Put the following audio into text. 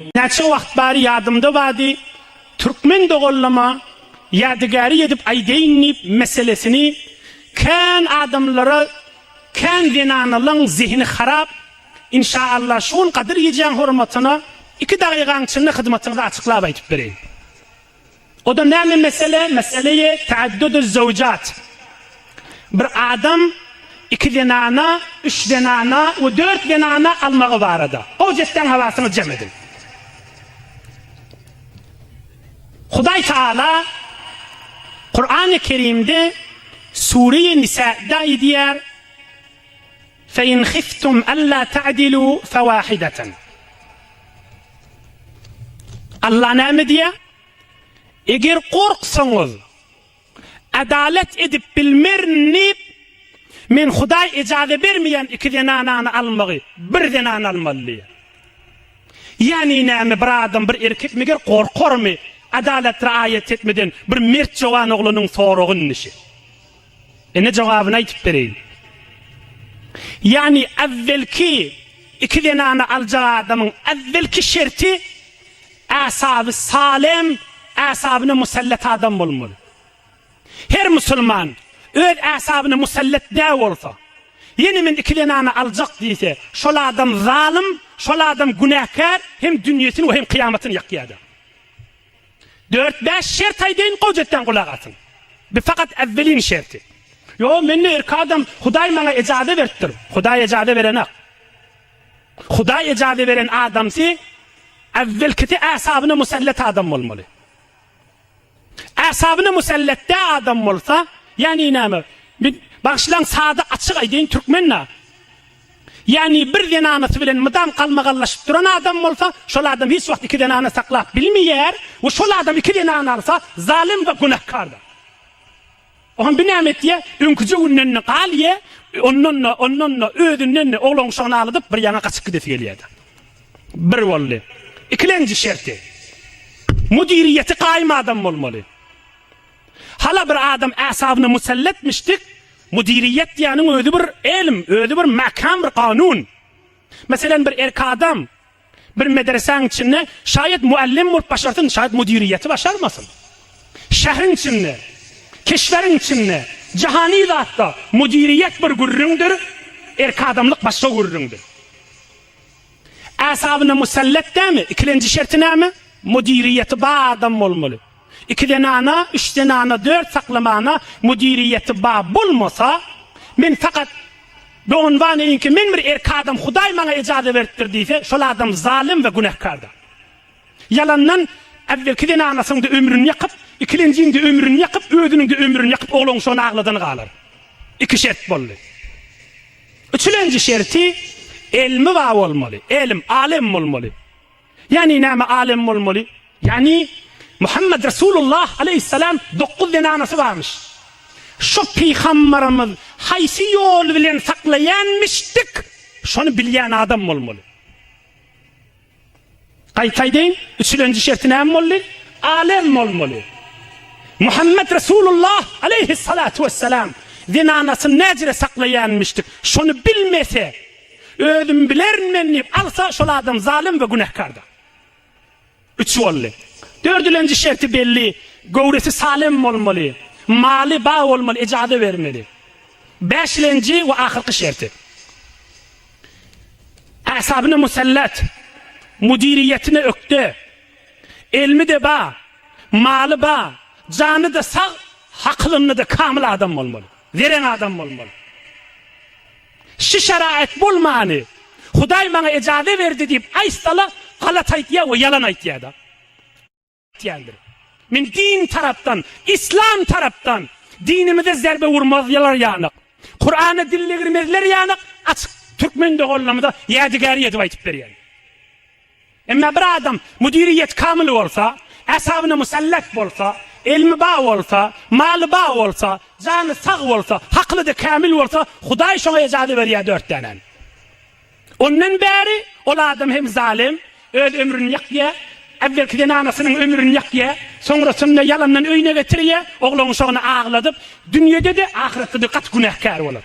Näçe wagt bari ýadymda bady, türkmen doganlama ýadygäri edip aýdaýyn diýip meselesini kän adamlara kän zenanalaň zehini harap inşa Allah şu gün Gadyr gijäň hormatyna iki dagygaň içinde hyzmatyňyza açyklap aýdyp bereýin. O-da näme mesele? Meseleýi teadduduz zewjat. Bir adam iki zenana, üç zenana we dört zenana almagy barada. Gowja etseň hawasyňyzy jem ediň. Hudaý Taala Kurany Kerimde Sure-i Nisa'da aýdýar, Fe in hiftum alla ta'dilu fewahideten. Allah näme diýýär? Eger gorksaňyz, adalat edip bilmerin diýip, men Hudaý ejaza bermeýän iki zenanany almagy, bir zenany almaly diýýär. Ýagny näme bir adam, bir erkek meger gorkarmy adalat raýat etmeden bir mert jowan oglanyň soragy indi şi. Ine jogabyny aýtyp bereýin. Ýagny äwwelki iki zenany aljak adamyň äwwelki şerti äsaby salem, äsabyna musallat adam bolmaly. Her musulman öz äsabyna musallat däl bolsa, ýene men iki zenany aljak diýse, şol adam zalym, şol adam günäkär, hem dünýesini we hem kyýamatyny ýakýar. Dört-bäş şert aýdaýyn, gowjetden gulak asyň. Bu fakat äwwelin şerti. Ýo, mende erki adam, Hudaý maňa ejaza beripdir. Hudaý ejaza berenak. Hudaý ejaza beren adamsy äwwelkisi äsabyna musallat adam bolmaly. Äsabyna musallat dä adam bolsa, ýagny näme? Men bagyşlaň sada açyk aýdaýyn türkmen-dä. Ýagny bir zenanasy bilen mydam galmagallaşyp duran adam bolsa, şol adam hiç wagt iki zenana saklap bilmeýär we şol adam iki zenany alsa, zalym we günäkärdir. Oňa bir näme etýär? Öňküje günden-de galýar, ondan-da, ondan-da, özünden-de oglan-uşagyny agladyp bir ýaňa gaçyp gidesi gelýär-de. Bir boldy. Ikilenji şerti. Müdiriýeti gaýym adam bolmaly. Hala bir adam äsabyna musallatmyşdyk, Müdiriýet diýýäniň özi bir elm, özi bir mäkäm bir kanun. Meselem bir erk adam bir medresäň içinde şaýat muallim bolup başarsyn, şaýat müdiriýeti başarmasyn. Şähriň içinde, keşweriň içinde, jahany zatda müdiriýet bir gürrüňdir, erk adamlyk başga gürrüňdir. Äsabyna musallat dämi? Ikilenji şerti näme? Müdiriýeti bar adam bolmaly. Iki zenana, üç zenana, dört saklamana müdiriýeti bar bolmasa, men fakat doganbaneýinki men bir erk adam Hudaý maňa ejaza beripdir diýse, şol adam zalym we günäkärdir. Ýalandan äwwelki zenanasynyň-da ömrüni ýakyp, ikilenjiň-de ömrüni ýakyp, özüniň-de ömrüni ýakyp, oglan şony agladan galar. Iki şert boldy. Üçülenji şerti elmi bar bolmaly. Elm, alem bolmaly. Ýagny näme alem bolmaly? Ýagny Muhammed Resulullah aleýhissalam dokuz zenanasy barmyş. Şo pygambarymyz haýsy ýol bilen saklaýanmyşdyk, şony bilýän adam bolmaly. Gaýta aýdaýyn, üçülenji şerti näme boldy? Alem bolmaly. Muhammed Resulullah aleýhissalatu wessalam zenanasyny näjire saklaýanmyşdyk, şony bilmese, özüm bilerin men diýip alsa, şol adam zalym we günäkärdir. Üç boldy. Dördülenji şerti belli, göwresi salem bolmaly, maly bar bolmaly, ejaza bermeli. Bäşilenji we ahyrky şerti. Äsabyna musallat, müdiriýetine ökde, elmi-de bar, maly bar, jany-da sag, hakylynda-da kamyl adam bolmaly, zereň adam bolmaly. Şi şeraet bolmany, Hudaý maňa ejaza berdi diýip aýtsala, galat aýtýar we ýalan aýtýar-da. Aýtýandyr. Men din tarapdan, islam tarapdan dinimize zerbe urmazlar ýalyk, Kurana dil degirmezler ýalyk açyk türkmen doganlarymyza ýadygär edip aýtyp berýän. Emma bir adam müdiriýet kamyl bolsa, äsabyna musallat bolsa, elmi bar bolsa, maly bar bolsa, jany sag bolsa, hakyly-da kämil bolsa, Hudaý şoňa ejaza berýär dört dänäni. Ondan bäri ol adam hem zalym, öz ömrüni ýakýar, äwwelki zenanasynyň ömrüni ýakýar, soňrasynda ýalandan öýüne getirýär, oglan-uşagyny agladyp, dünýede-de, ahyretde-de gaty günäkär bolar.